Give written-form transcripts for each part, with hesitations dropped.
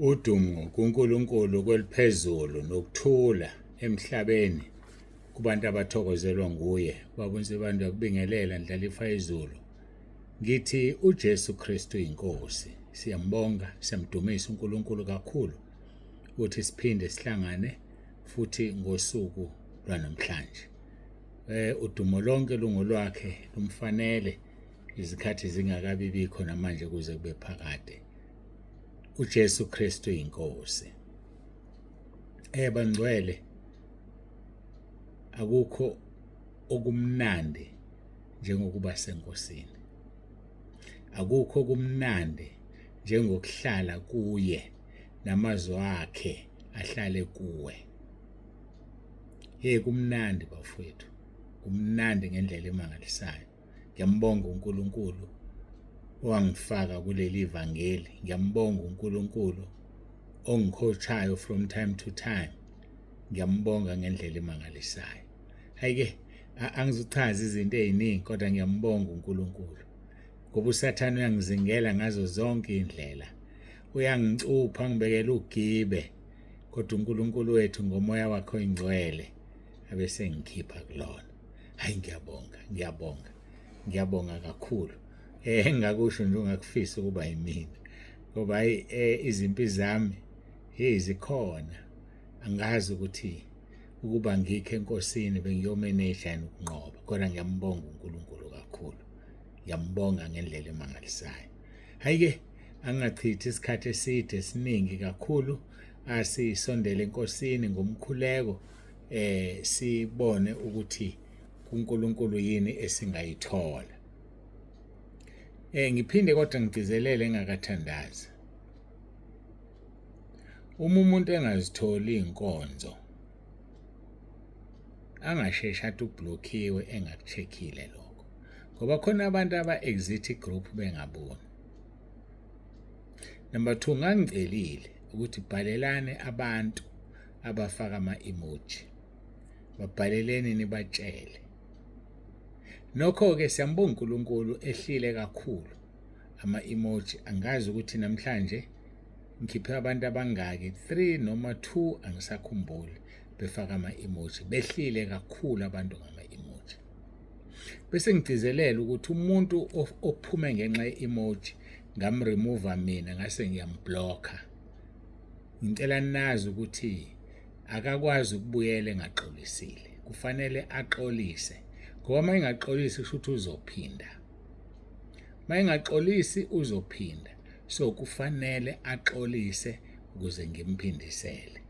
Udumo kuNkulunkulu kweliphezulu nokuthula emhlabeni kubantu abathokozelwa nguye. Baba uNsibande uyakubingelela Ndlalifa izulu. Ngithi uJesu Kristu inkosi. Siyambonga, siyamdumisa uNkulunkulu kakhulu ukuthi siphinde sihlangane futhi ngosuku lwanamhlanje. Udumo lonke lungolwakhe lumfanele izikhathi zingakabi bikho namanje kuze kube phakade. uJesu Kristu inkosi. Bangcwele, akukho okumnandi njengokuba senkosini. Akukho okumnandi njengokuhlala kuye namazwi akhe ahlale kuwe. Hey, kumnandi bafowethu, kumnandi ngendlela emangalisayo. Ngiyambonga uNkulunkulu owangifaka kuleli vangeli. Ngiyambonga uNkulunkulu ongicoachayo from time to time. Ngiyambonga ngendlela emangalisayo. Hayi-ke, angizuchaza izinto ey'ningi kodwa ngiyambonga uNkulunkulu ngoba uSathane uyangizingela ngazo zonke iy'ndlela, uyangicupha angibekela ugibe, kodwa uNkulunkulu wethu ngomoya wakhe oyingcwele abesengikhipha kulona. Hayi, ngiyabonga, ngiyabonga, ngiyabonga kakhulu. Engingakusho nje ungakufisa ukuba yimina ngoba hayi, izimpi zami hey zikhona. Angazi ukuthi ukuba ngikho enkosini bengiyomeneja yini ukunqoba, kodwa ngiyambonga uNkulunkulu kakhulu, ngiyambonga ngendlela emangalisayo. Hayi-ke, angingachithi isikhathi eside esiningi kakhulu, asisondele enkosini ngomkhuleko, sibone ukuthi kuNkulunkulu yini esingayithola. Ngiphinde kodwa ngigcizelele engakathandazi. Uma umuntu engazitholi inkonzo angasheshi athi ublockiwe engakucheckile lokho, ngoba khona abantu aba-exit group bengaboni. Number 2, ngangicelile ukuthi bhalelane abantu abafaka ama-emoji, babhaleleni nibatshele. Nokho-ke siyambonga uNkulunkulu, ehlile kakhulu ama-emoji. Angazi ukuthi namhlanje ngikhiphe abantu abangaki, 3 noma 2, angisakhumbuli, befaka ama-emoji. Behlile kakhulu abantu ngama-emoji. Bese ngigcizelela ukuthi umuntu ophume ngenxa ye-emoji ngamremover mina, ngase ngiyamblocka. Ngicela nazi ukuthi akakwazi ukubuyela engaxolisile, kufanele axolise, ngoba uma engaxolisi kusho ukuthi uzophinda, uma engaxolisi uzophinda. So kufanele axolise ukuze ngimphindisele.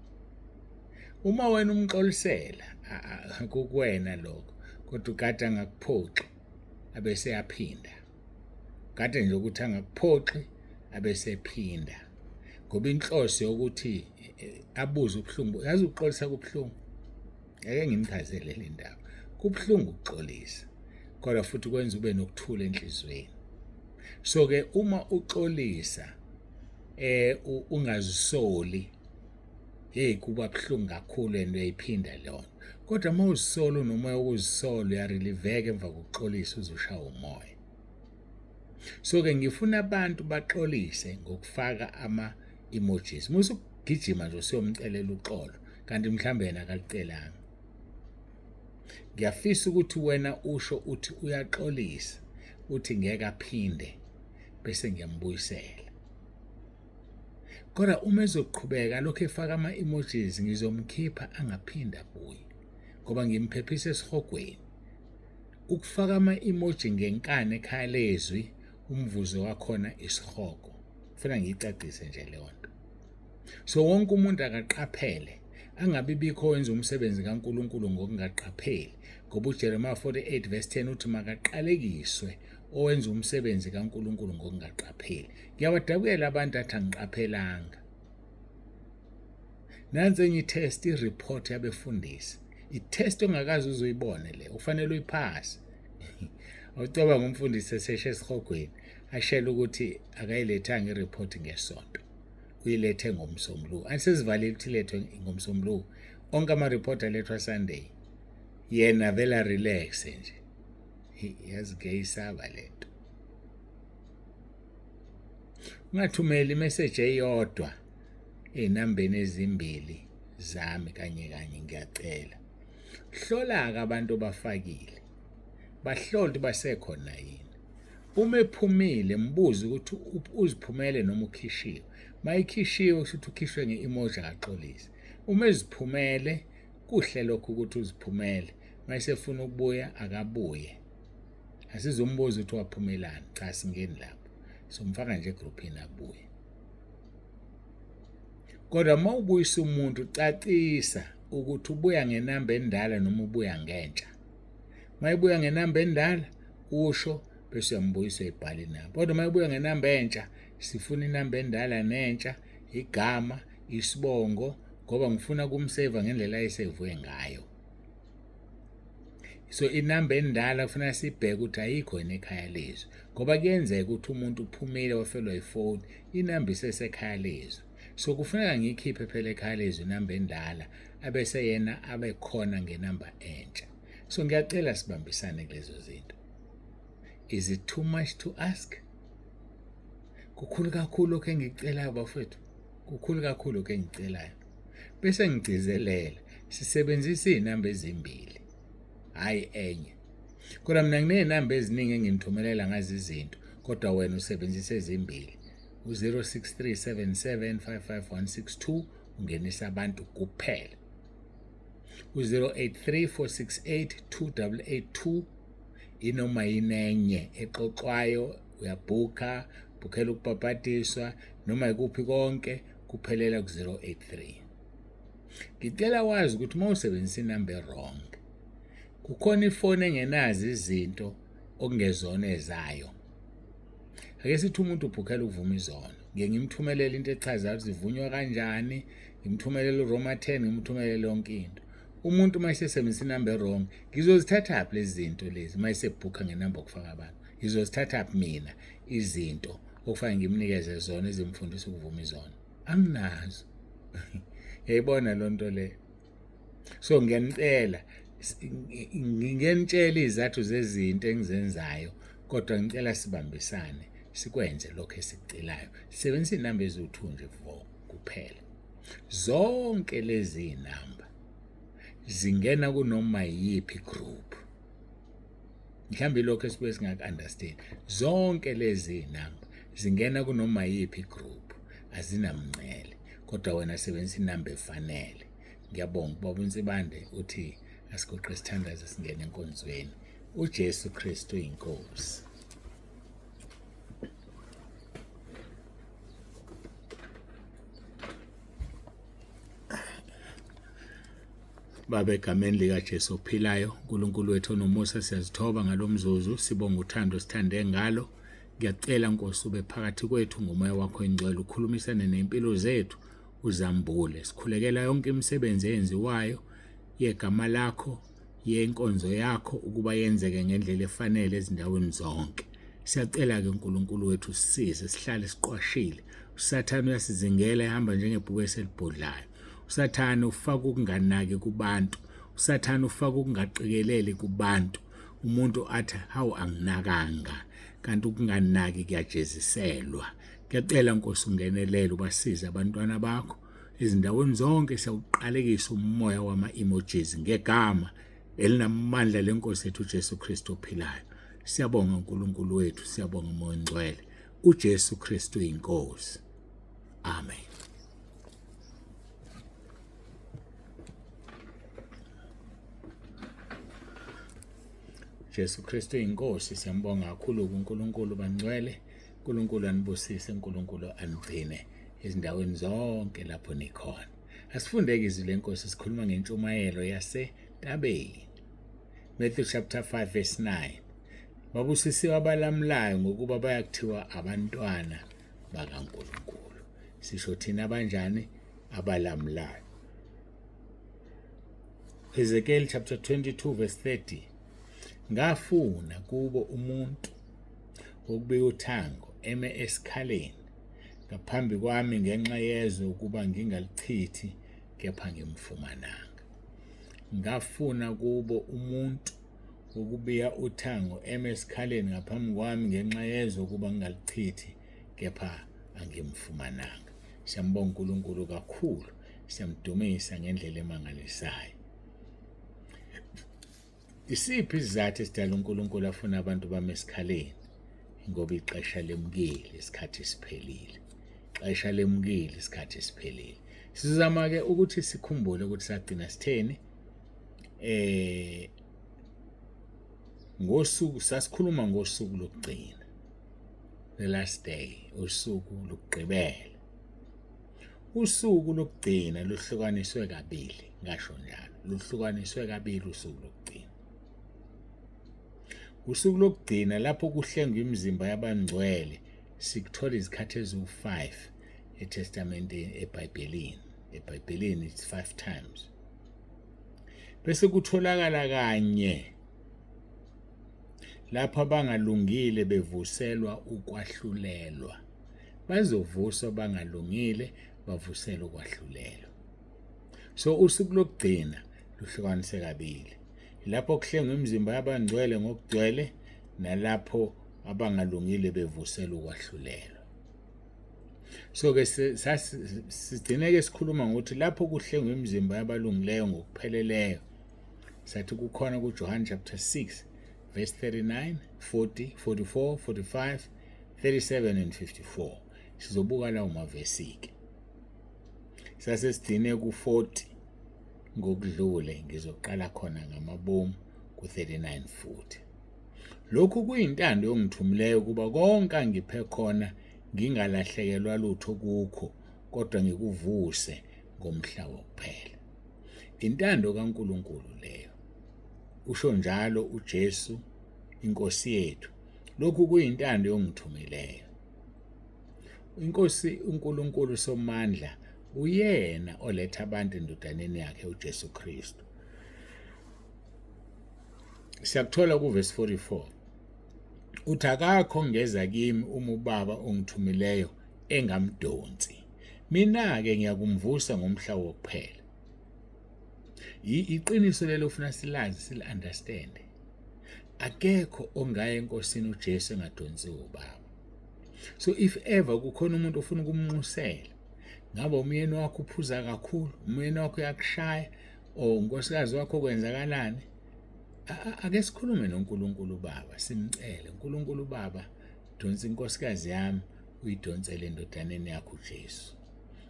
Uma wena umxolisela kukuwena lokho, kodwa ukade angakuphoxi abese yaphinda, kade nje ukuthi angakuphoxi abese ephinda, ngoba inhloso yokuthi abuze ubuhlungu. Yazi ukuxolisa kubuhlungu, ngeke ngimchazele le ndaba. Kubuhlungu ukuxolisa, kodwa futhi kwenza ube nokuthula enhliziyweni. So ke uma uxolisa ungazisoli, hey, kuba buhlungu kakhulu and uyayiphinda leyo nto. Kodwa uma uzisola, unomoya wokuzisola, uyareliveka emva kokuxolisa, uzoshaya umoya. So ke ngifuna abantu baxolise ngokufaka ama-emojis. Musa ukugijima nje usiyomcelela uxolo kanti mhlawumbe yena akalucelanga. Ngiyafisa ukuthi wena usho uthi uyaxolisa, uthi ngeke aphinde, bese ngiyambuyisela. Kodwa uma ezoqhubeka lokhu efaka ama-emojis, ngizomkhipha angaphinde abuye, ngoba ngimphephisa esihogweni. Ukufaka ama-emoji ngenkani ekhaya lezwi, umvuzo wakhona isihogo. Kufanele ngiyicacise nje leyo nto. So wonke umuntu akaqaphele, angabi bikho wenza umsebenzi kaNkulunkulu ngokungaqapheli, ngoba uJeremiah 48 verse 10 uthi makaqalekiswe owenza umsebenzi kaNkulunkulu ngokungaqapheli. Ngiyawadabukela abantu athi angiqaphelanga. Nansi enye i-test, i-report yabefundisi, i-test ongakaze uzoyibone le, ufanele uyiphase. Awucabanga umfundisi eseshe esihogweni ashele ukuthi akayilethanga i-report ngesonto, uyilethe ngomsombuluko. Anisizivalile ukuthi ilethwe ngomsombuluko, onke ama-report alethwa Sunday, yena vele relax nje. Yazi ngiyayisaba lento. Ungathumeli imessage eyodwa. ezinambeni ezimbili zami kanye kanye ngiyacela. Hlola-ke abantu obafakile, bahlole ukuthi basekhona yini. Uma ephumile mbuze ukuthi uziphumele noma ukhishiwe. Mayikhishiwe kusho ukuthi ukhishwe nge-emoji akaxolise. Uma eziphumele kuhle lokho ukuthi uziphumele, mayesefuna ukubuya akabuye. Asizombuza ukuthi waphumelani, cha singeni lapho. Somfaka nje egruphini abuye. Kodwa uma ubuyisa umuntu cacisa ukuthi ubuya ngenamba endala noma ubuya ngentsha. Uma ebuya ngenamba endala usho bese uyambuyisa uyayibhala inamba. Kodwa uma ebuya ngenamba entsha sifuna inamba endala nentsha, igama, isibongo ngoba ngifuna ukumseva ngendlela ayesevwe ngayo. So inamba endala kufanele sibheke ukuthi ayikho yini ekhaya lezwi ngoba kuyenzeka ukuthi umuntu uphumile wafelwa yifoni inamba isesekhaya lezwi so kufuneka ngiyikhiphe phela ekhaya lezwi inamba endala abese yena abe khona ngenamba entsha so ngiyacela sibambisane kulezo zinto. Is it too much to ask? Kukhulu kakhulu lokho engikucelayo bafethu, kukhulu kakhulu lokho engikucelayo. Bese ngigcizelela sisebenzisa izinamba ezimbili hhayi enye. Kodwa mina nginey'namba eziningi enginithumelela ngazo izinto kodwa wena usebenzisa ezimbili. U-0637755162 ungenisa abantu kuphela. U-0834682882 inoma yini enye exoxwayo uyabhukha bhukhela ukubhabhadiswa noma ikuphi konke kuphelela ku-083. Ngicela wazi ukuthi uma usebenzisa inamba e-wrong kukhona ifoni engenazo izinto okungezona ezayo. Ake sithi umuntu ubhukhela ukuvuma izono, ngiye ngimthumelele into echazayo ukuthi zivunywa kanjani, ngimthumelele uRoma 10, ngimthumelele yonke into. Umuntu uma esesebenzisa inamba e-wrong, ngizozithathaphi lezi zinto lezi uma esebhukha ngenamba okufaka abantu? Ngizozithathaphi mina izinto okufanele ngimnikeze zona ezimfundisa ukuvuma izono? Anginazo. Yayibona loo nto leyo. So ngiyanicela ngiyanitshela izathu zezinto engizenzayo kodwa ngicela sibambisane sikwenze lokho esikucelayo. Sisebenzisa iy'namba eziwu-2 nje vo kuphela. Zonke lezi iy'namba zingena kunoma yiyiphi group. Mhlawumbe ilokho esibuye singaku-understand. Zonke lezi iy'namba zingena kunoma yiyiphi group, azinamngcele kodwa wena sebenzisa inamba efanele. Ngiyabonga ubaba uNsibande uthi asiguqe sithandaze singene enkonzweni. UJesu Kristu inkosi. Baba, egameni likaJesu ophilayo, uNkulunkulu wethu onomusa, siyazithoba ngalomzuzu, sibonga uthando sithande ngalo. Ngiyacela Nkosi ube phakathi kwethu ngomoya wakho engcwele, ukhulumisane nempilo zethu, uzambule. Sikhulekela yonke imisebenzi eyenziwayo yegama lakho, yenkonzo yakho ukuba yenzeke ngendlela efanele ezindaweni zonke. Siyacela-ke uNkulunkulu wethu sisize sihlale siqwashile. USathane uyasizingela ehamba njengebhubesi elibhodlayo. USathane ufaka ukunganaki kubantu. USathane ufaka ukungaqikeleli kubantu. Umuntu athi hawu anginakanga kanti ukunganaki kuyajeziselwa. Ngiyacela Nkosi ungenelele ubasize abantwana bakho ezindaweni zonke siyawuqalekisa umoya wama-emojis ngegama elinamandla lenkosi yethu uJesu Kristu ophilayo. Siyabonga uNkulunkulu wethu, siyabonga uMoya oNgcwele. uJesu Kristu inkosi. Amen. Jesu Kristu inkosi siyambonga kakhulu kuNkulunkulu bangcwele. uNkulunkulu anibusise, uNkulunkulu anigcine ezindaweni zonke lapho nikhona. Asifundeke izwi lenkosi sikhuluma ngentshumayelo yasentabeni. Matthew chapter 5 verse 9. Babusisiwe abalamulayo ngokuba bayakuthiwa abantwana bakaNkulunkulu. Sisho thina abanjani abalamulayo. Ezekiel chapter 22 verse 30. Ngafuna kubo umuntu wokubika uthango eme esikhaleni ngaphambi kwami ngenxa yezwe ukuba ngingalichithi kepha ngimfumananga. Ngafuna kubo umuntu wokubiya uthango eme esikhaleni ngaphambi kwami ngenxa yezwe ukuba ngingalichithi kepha angimfumananga. Siyambonga uNkulunkulu kakhulu, siyamdumisa ngendlela emangalisayo. Isiphi isizathu esidala uNkulunkulu afuna abantu bame esikhaleni? Ngoba ixesha lemukile, isikhathi siphelile. Ixesha lemukile, isikhathi siphelile. Sizama-ke ukuthi sikhumbule ukuthi sagcina sitheni ngosuku, sasikhuluma ngosuku lokugcina, the last day, usuku lokugqibela. Usuku lokugcina luhlukaniswe kabili, ngasho njalo, luhlukaniswe kabili usuku lokugcina. Usuku lokugcina lapho kuhlengwa imizimba yabangcwele sikuthola izikhathi eziwu-5 eTestamenteni, eBhayibhelini. EBhayibhelini it's 5 times. Bese kutholakala kanye lapho abangalungile bevuselwa ukwahlulelwa. Bazovuswa abangalungile bavuselwe ukwahlulelwa. So usuku lokugcina luhlukanise kabili. Lapho kuhlengwa imizimba yabangcwele ngokugcwele nalapho abangalungile bevuselwa ukwahlulelwa. So ke sigcine ke sikhuluma ngokuthi lapho kuhlengwa imizimba yabalungileyo ngokupheleleyo, sathi kukhona kuJohn chapter 6 verse 39, 40, 44, 45, 37 and 54. Sizobuka lawo mavesi ke. Sase sigcine ku-40 ngokudlule, ngizoqala khona ngamabomu ku-39 futhi. Lokhu kuyintando yongithumileyo ukuba konke angiphe khona ngingalahlekelwa lutho kukho, kodwa ngikuvuse ngomhla wokuphela. Intando kaNkulunkulu leyo. Usho njalo uJesu inkosi yethu. Lokhu kuyintando yongithumileyo. Inkosi uNkulunkulu Somandla uyena oletha abantu endodaneni yakhe uJesu Kristu. Siyakuthola kuvesi 44. Uthi akakho ongeza kimi uma uBaba ongithumileyo engamdonsi. Mina-ke ngiyakumvusa ngomhla wokuphela. Iqiniso lelo ufuna silazi, sili-understand. Akekho ongaya eNkosini uJesu engadonsiwe uBaba. So if ever kukhona umuntu ofuna ukumnxusela, ngabe umyeni wakho uphuza kakhulu, umyeni wakho uyakushaya, or unkosikazi wakho kwenzakalani, ake sikhulume noNkulunkulu uBaba, simcele uNkulunkulu uBaba, donsa inkosikazi yami uyidonsele endodaneni yakho uJesu.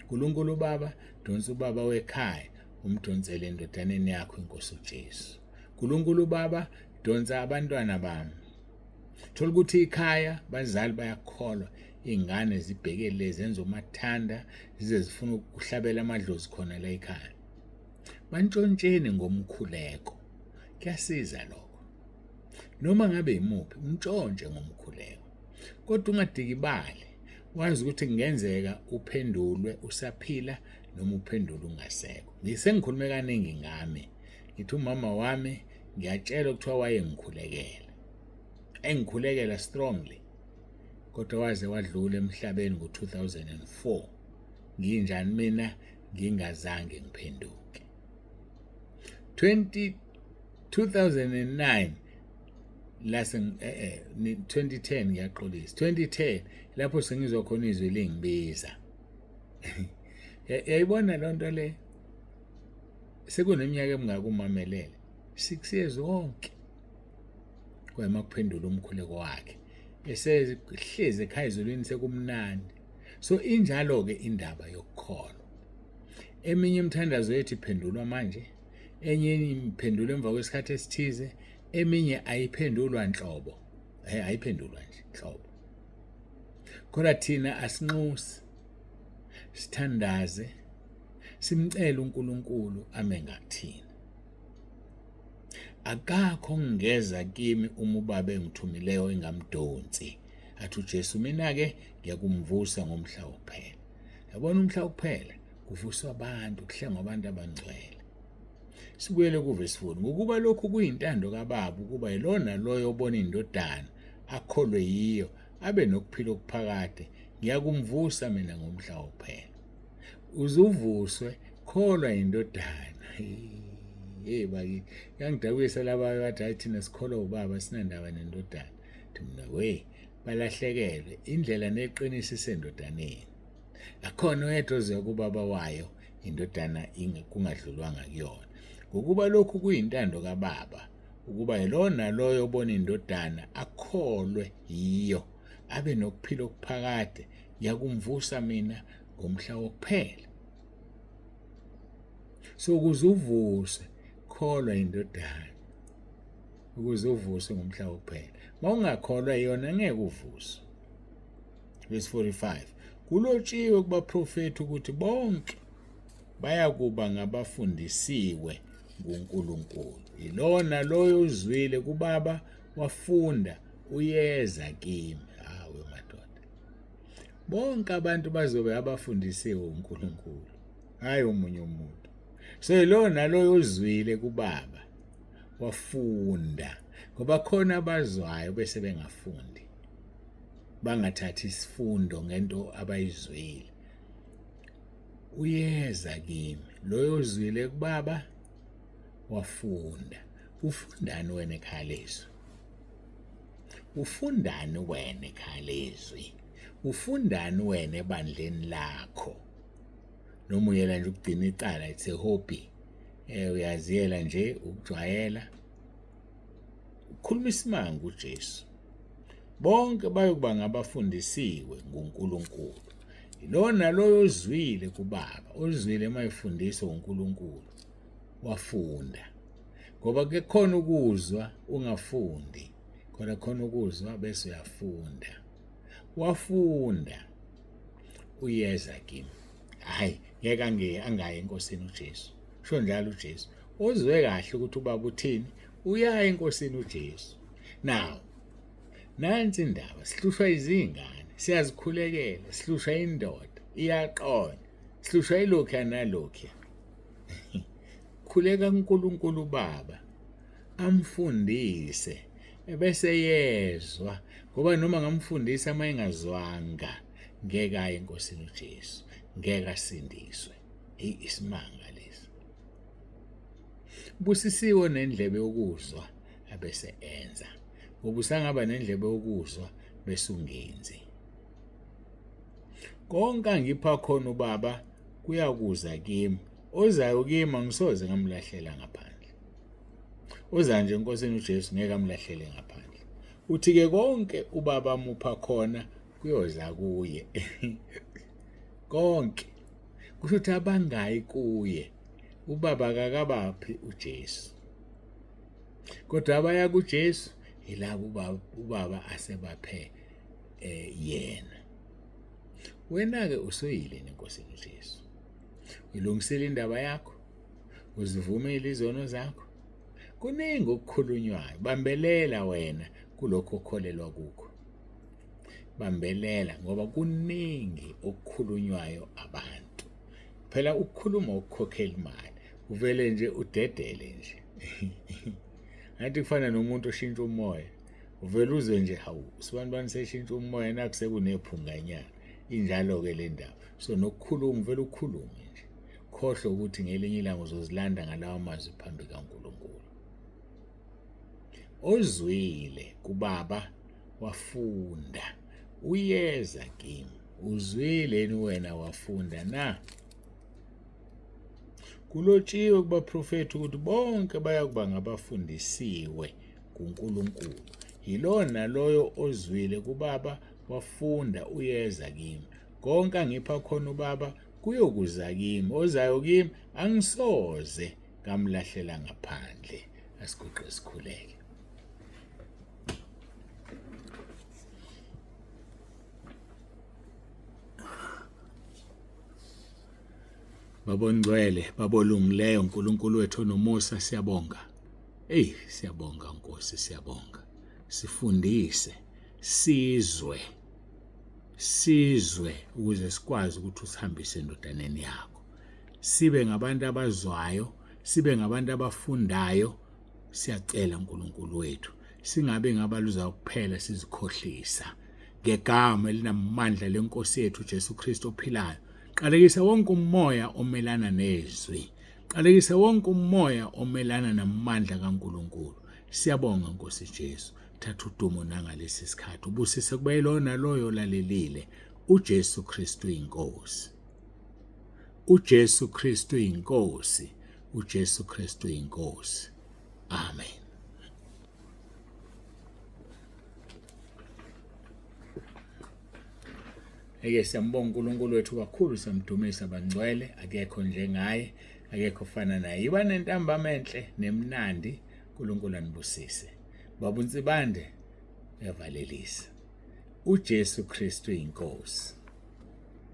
uNkulunkulu uBaba, donsa ubaba wekhaya umdonsele endodaneni yakho inkosi uJesu. uNkulunkulu uBaba, donsa abantwana bami. Thola ukuthi ikhaya bazali bayakholwa, iy'ngane zibheke le zenza umathanda zize zifuna ukuhlabela amadlozi khona la ekhaya. Bantshontsheni ngomkhuleko, kuyasiza lokho. Noma ngabe imuphi umntshontshe ngomkhuleko, kodwa ungadikibali, wazi ukuthi kungenzeka uphendulwe usaphila noma uphendulwe ungasekho. Ngisengikhulume kaningi ngami, ngithi umama wami ngiyatshelwa kuthiwa wayengikhulekela, engikhulekela strongly, kodwa waze wadlula emhlabeni ngo-2004. Nginjani mina ngingazange ngiphenduke. 2009 lase 2010 ngiyaxolisa, 2010 lapho sengizwa khona izwi lingibiza. Yayibona lonto le, sekuneminyaka emingaka umamelele, 6 years wonke kwema kuphendula umkhuleko wakhe, esehlezi ekhaya ezulwini sekumnandi. So injalo ke indaba yokukholwa. Eminye imithandazo yethu iphendulwa manje, enye iphendulwa emva kwesikhathi esithize, eminye ayiphendulwa nhlobo, ayiphendulwa nje nhlobo. Kodwa thina asinxusi, sithandaze, simcele uNkulunkulu ame ngakuthina. Akakho ongeza kimi uma uBaba engithumileyo engamdonsi. Athi uJesu, mina-ke ngiyakumvusa ngomhla wokuphela. Yabona umhla wokuphela kuvuswa abantu, kuhlengwa abantu abangcwele. Sibuyele kuvesi 4. Ngokuba lokhu kuyintando kaBaba ukuba yilona loyo obona indodana akholwe yiyo abe nokuphila okuphakade, ngiyakumvusa mina ngomhla wokuphela. Uzuvuswe, kholwa indodana. Hey bakithi, kuyangidabukisa laba bathi hayi thina sikholwa ubaba sinandaba nendodana. Thi mina we balahlekelwe indlela neqiniso isendodaneni. Akhona oyedwa ozoya kubaba wayo indodana kungadlulwanga kuyona. Ngokuba lokhu kuyintando kaBaba, ukuba yilowo naloyo obona indodana akholwe yiyo, abe nokuphila okuphakade, ngiyakumvusa mina ngomhla wokuphela. So ukuze uvuse, kholwa indodana ukuze uvuswe ngomhla wokuphela. Uma ungakholwa yona ngeke uvuswe. Verse 45 Kulotshiwe kubaprofethi ukuthi bonke bayakuba ngabafundisiwe nguNkulunkulu. Yilona loyo uzwile kubaba wafunda uyeza kimi. Hawe madoda. Bonke abantu bazobe abafundisiwe uNkulunkulu, hayi omunye umuntu. So yilona naloyo ozwile kubaba wafunda ngoba khona abazwayo bese bengafundi bangathathi isifundo ngento abayizwile. Uyeza kimi loyo ozwile kubaba wafunda. Ufundani wena ekhaya lezwi? Ufundani wena ekhaya lezwi? Ufundani wena ebandleni lakho? Noma uyela nje ukugcina icala, it's a hobby. Uyaziyela nje ukujwayela. Ukhuluma isimanga uJesu. Bonke bayokuba ngabafundisiwe nguNkulunkulu. Yilowo naloyo ozwile kubaba, ozwile uma efundiswa uNkulunkulu, wafunda. Ngoba ke khona ukuzwa ungafundi, khona khona ukuzwa bese uyafunda. Wafunda uyeza kimi. Hayi, ngeke angayi enkosini uJesu. Sho njalo uJesu. Uzwe kahle ukuthi ubaba uthini, uyaya enkosini uJesu. Now, nansi indaba, sihlushwa izingane, siyazikhulekela, sihlushwa indoda, iyaqonya, sihlushwa ilokhuya nalokhuya. Khuleka kuNkulunkulu uBaba amfundise ebese yezwa ngoba noma ngamfundisa uma engazwanga ngeke aye enkosini uJesu, ngeke asindiswe. Eyi isimanga lesi. Busisiwe nendlebe yokuzwa abese enza ngoba usangaba nendlebe yokuzwa bese ungenzi. Konke angipha khona ubaba kuyakuza kimi, ozayo kimi angisoze ngamlahlela ngaphandle. Ozayo nje enkosini uJesu ngeke amlahlele ngaphandle. Uthi-ke konke ubaba amupha khona kuyoza kuye. Konke kusho ukuthi abangayi kuye ubaba akakabaphi uJesu. Kodwa abaya kuJesu yilabo ubaba asebaphe yena. Wena-ke usuyile nenkosini uJesu. Ulungisile indaba yakho, uzivumile izono zakho. Kuningi okukhulunywayo, bambelela wena kulokho okholelwa kukho. Bambelela ngoba kuningi okukhulunywayo abantu. Phela ukukhuluma ukukhokhela imali, uvele nje udedele nje. Ngathi kufana nomuntu oshintsha umoya. Uvele uzwe nje hawu sibanibani seshintsha umoya nakhu sekunephunganyana. Injalo-ke le ndaba. So nokukhuluma uvele ukhulume nje. Khohlwa ukuthi ngelinye ilanga uzozilanda ngalawa mazwi phambi kaNkulunkulu. Ozwile kubaba wafunda uyeza kimi. Uzwile yini wena wafunda na? Kulotshiwe kubaprofethi ukuthi bonke bayakuba ngabafundisiwe nguNkulunkulu. Yilowo naloyo ozwile kubaba wafunda uyeza kimi. Konke angipha khona ubaba kuyokuza kimi. Ozayo kimi angisoze ngamlahlela ngaphandle. Asiguqe sikhuleke. Baba ongcwele, Baba olungileyo, uNkulunkulu wethu onomusa, siyabonga. Ey, siyabonga Nkosi, siyabonga. Sifundise, sizwe, sizwe ukuze sikwazi ukuthi usihambise endodaneni yakho. Sibe ngabantu abazwayo, sibe ngabantu abafundayo. Siyacela uNkulunkulu wethu, singabe ngabaluza kuphela sizikhohlisa. Ngegama elinamandla lenkosi yethu Jesu Kristu ophilayo, qalekisa wonke umoya omelana nezwi. Qalekisa wonke umoya omelana namandla kaNkulunkulu. Siyabonga Nkosi Jesu. Thatha udumo nangalesi sikhathi. Ubusise kube yilona loyo olalelile. UJesu Kristu inkosi. UJesu Kristu inkosi. UJesu Kristu inkosi. Amen. Eke siyambonga uNkulunkulu wethu kakhulu siyamdumisa bangcwele akekho njengaye akekho ofana naye yiba nentambama enhle nemnandi uNkulunkulu anibusise Baba uNsibande uyavalelisa uJesu Kristu inkosi.